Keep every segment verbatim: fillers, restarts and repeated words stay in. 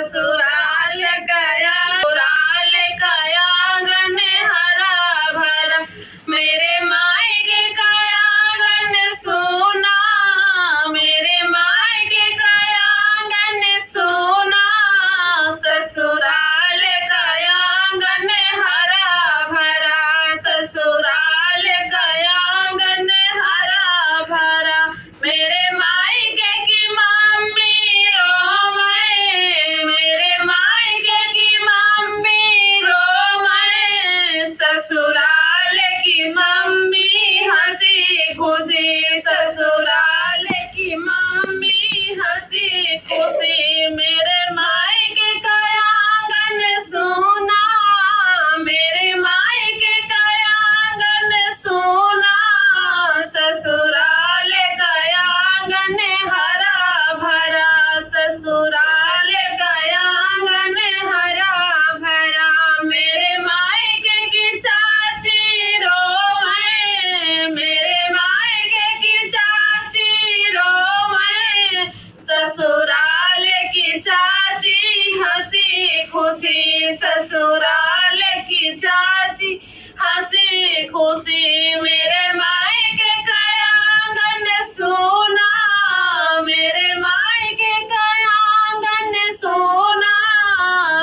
ससुराल का आंगन हरा भरा, मेरे मायके का आंगन सूना, मेरे मायके का आंगन सूना, ससुराल का आंगन हरा भरा, ससुराल का आंगन हरा भरा। मेरे मायके की मम्मी रोवे, मेरे मायके की मम्मी रोवे, ससुराल की मम्मी हंसी खुशी, ससुराल की मम्मी हंसी खुशी। मेरे मायके का आंगन सूना, मेरे मायके का आंगन सूना, ससुराल का आंगन हरा भरा, ससुराल का आंगन हरा भरा। मेरे मायके की चाची रोवे, मेरे मायके की चाची रोवे, ससुराल की चाची हंसी खुशी, ससुराल की चाची हंसी खुशी। मेरे मायके का आंगन सूना, मेरे मायके का आंगन सूना,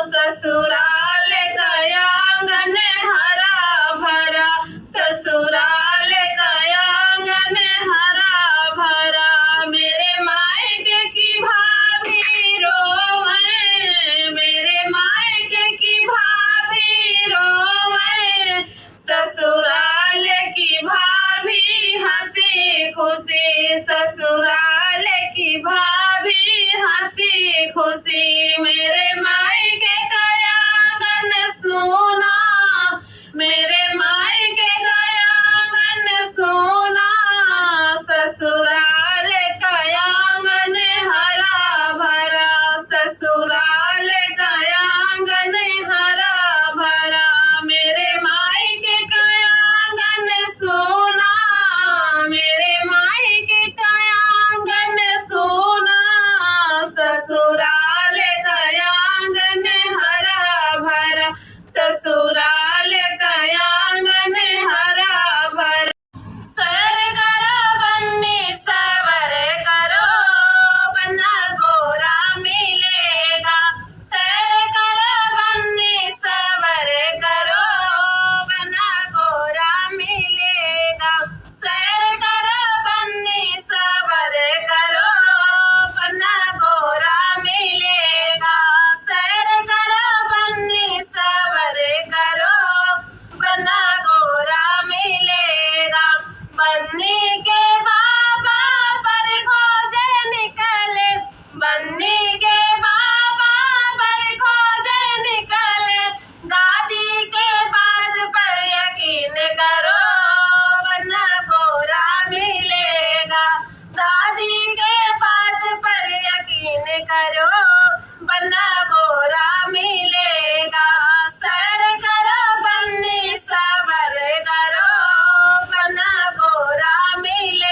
ससुराल का आंगन हरा भरा, ससुराल का आंगन हरा भरा। मेरे मायके की भाभी रोवे, मेरे मायके की भाभी रोवे, ससुराल की भाभी हंसी खुशी, ससुराल की भाभी हंसी खुशी। मेरे मायके का आंगन सूना, मेरे मायके का आंगन सूना, ससुराल का आंगन हरा भरा, ससुराल का आंगन हरा भरा। मेरे मायके का आंगन सूना, मेरे मायके का आंगन सूना, ससुराल का आंगन हरा भरा, ससुराल का आंगन हरा भरा। सैर करो बन्नी सबर करो, बन्ना गोरा मिलेगा। सैर करो बन्नी सबर करो, बन्ना गोरा मिलेगा। सैर करो बन्नी सबर करो, बन्ना गोरा मिलेगा। सैर करो बन्नी सबर करो, बन्ना गोरा मिलेगा। बन्नी के बाबा पर खोजे निकले, बन्नी के बाबा पर खोजे निकले। दादी के बात पर यकीन करो, बन्ना गोरा मिलेगा। दादी के बात पर यकीन करो, बन्ना गोरा मिलेगा। सैर करो बन्नी सबर करो, बन्ना गोरा मिलेगा।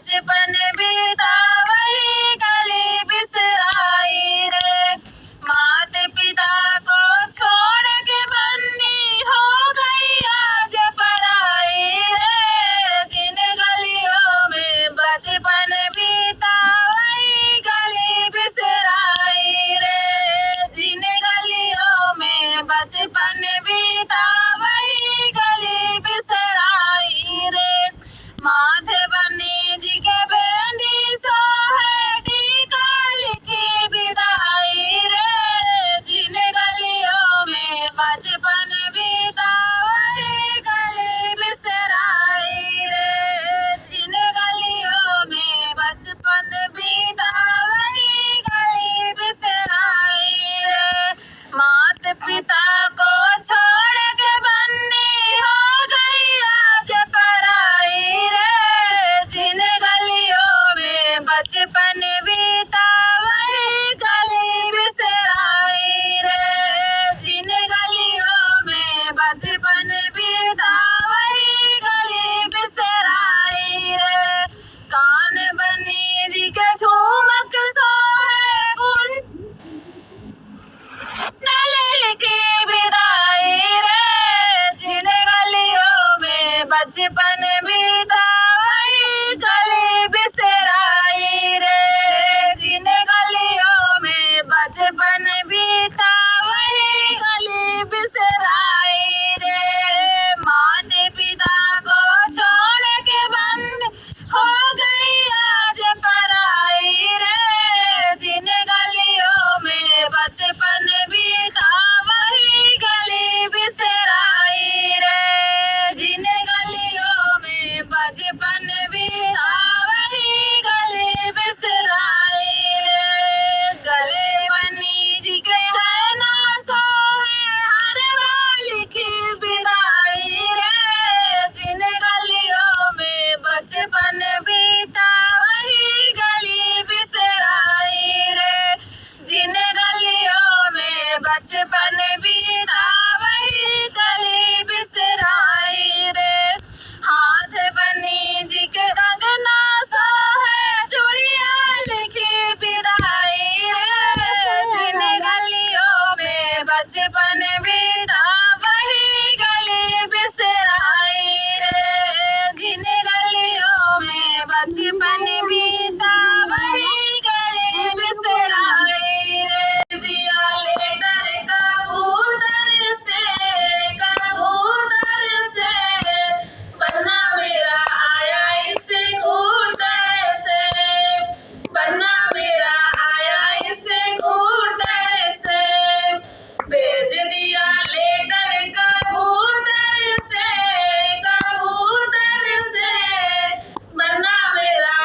बचपन बीता वही गली बिसराई रे। मात पिता को छोड़ के बन्नी हो गई आज पराई रे। जिन गलियों में बचपन बीता वही गली बिसराई रे। जिन गलियों में बचपन बीता वही गली बिसराई रे। माथे बन्नी जी के बेंदी सोहे टीका लिखी बिदाई रे। जिन गलियों में बचपन बीता वही गली बिसराई रे। जिन गलियों में बचपन बीता वही गली बिसराई रे। मात पिता को छोड़ के बन्नी हो गई आज पराई रे। जिन गलियों में बचपन बीता वही गली बिसराई रे। जिन गलियों में बचपन बीता वही गली बिसराई रे। कान बन्नी जी के झूमक सोहे गुन नले की बिदाई रे। जिन गलियों में बचपन बीता वही गली बिसराई रे। जिन गलियों में बचपन बीता वही गली बिसराई रे। माते पिता को छोड़ के बन्नी हो गई आज पराई रे। जिन गलियों में बचपन बीता वही गली बिसराई रे। जिन गलियों में बचपन बीता वही गली बिसराई रे। गले बन्नी जी के चैना सोहे हरवा लिखी बिदाई रे। जिन गलियों में बचपन बीता वही गली बिसराई रे। जिन गलियों में बचपन बीता वही गली बिसराई रे। हाथ बन्नी जी के कंगना सोहे चूड़िया लिखी बिदाई रे। जिन गलियों में बचपन बीता वही गली बिसराई रे। जिन गलियों में बचपन बीता वही गली बिसराई रे। दिया लेटर कबूतर से, कबूतर से, बन्ना मेरा आया इस स्कूटर से, बन्ना मेरा आया इस स्कूटर से। भेज दिया लेटर कबूतर से, कबूतर से, बन्ना मेरा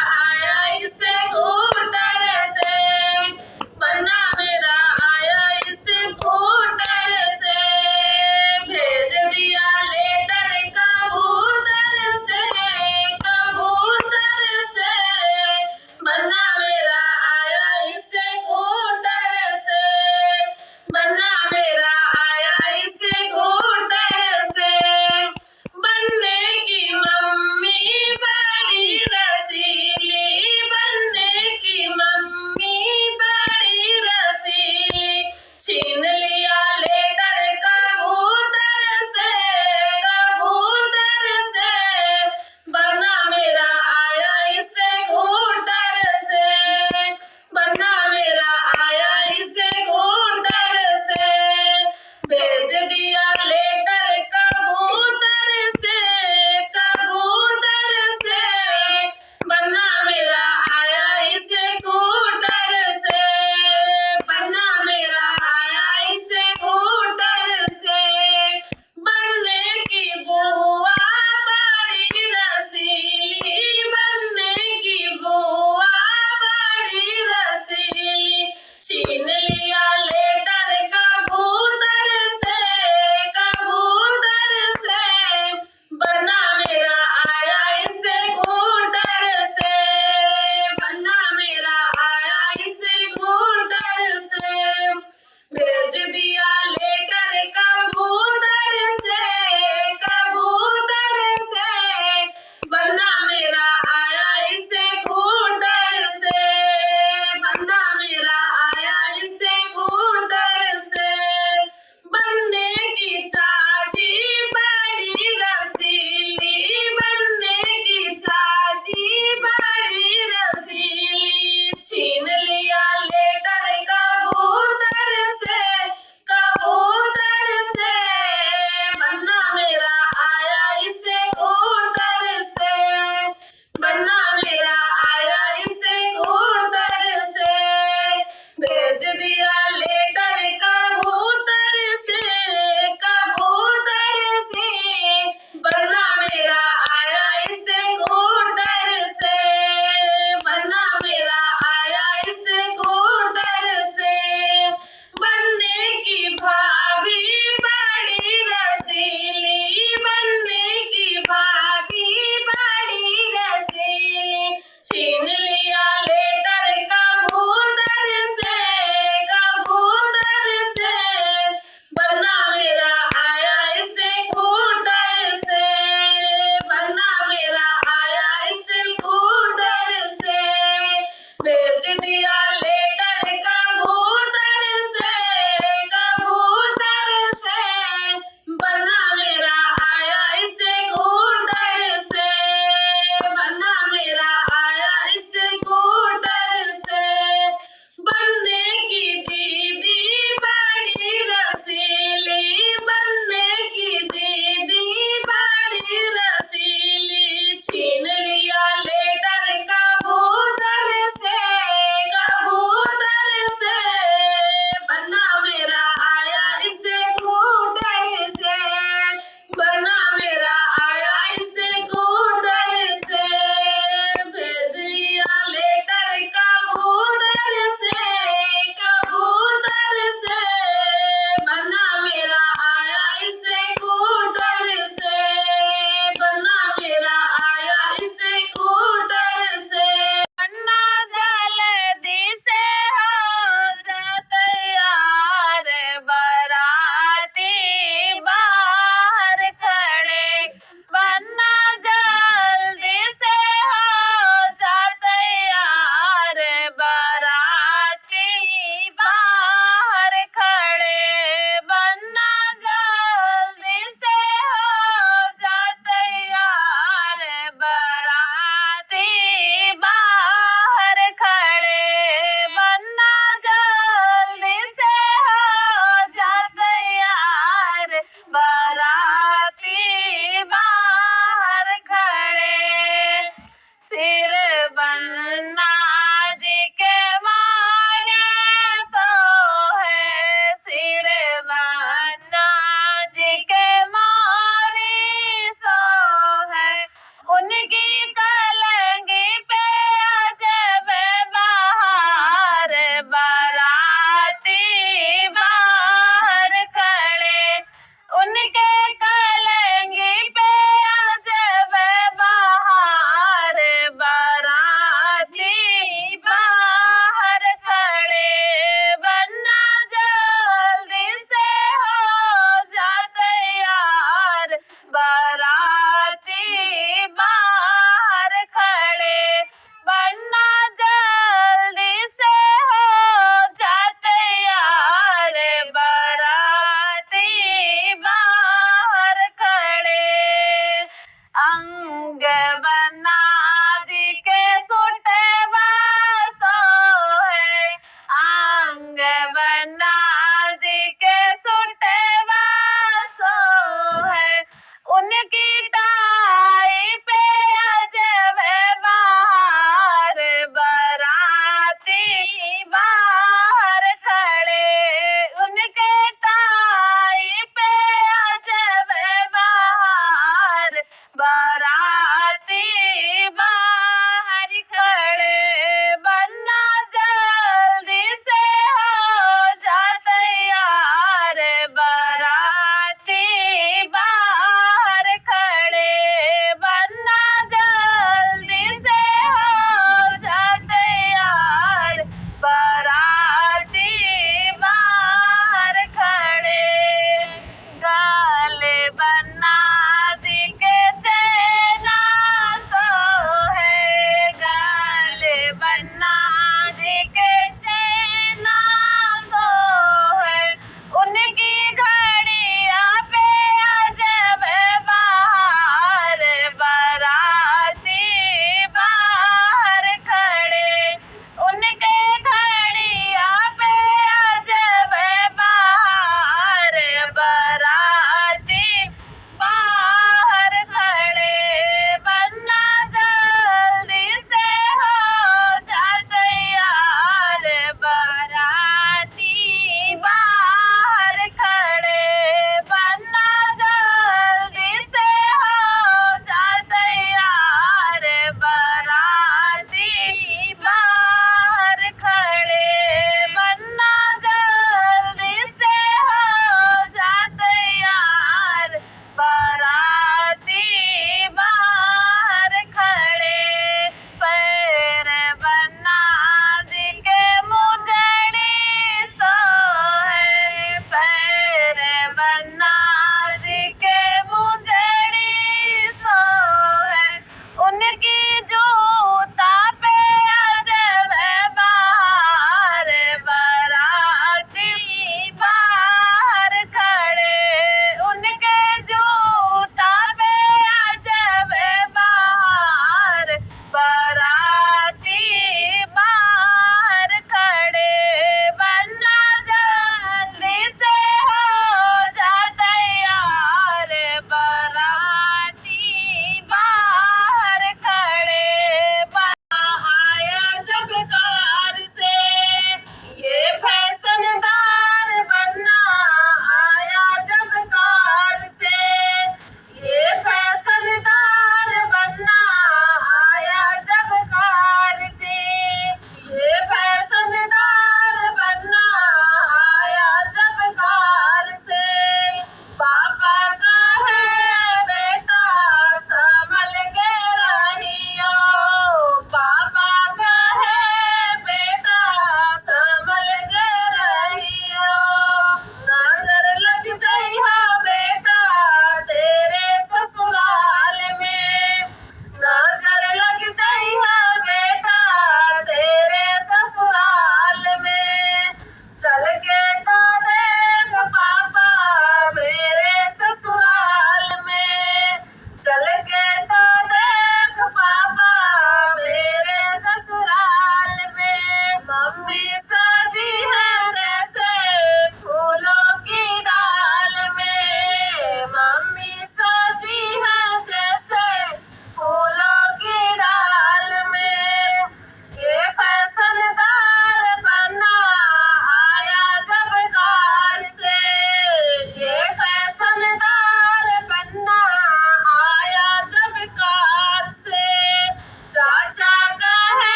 जो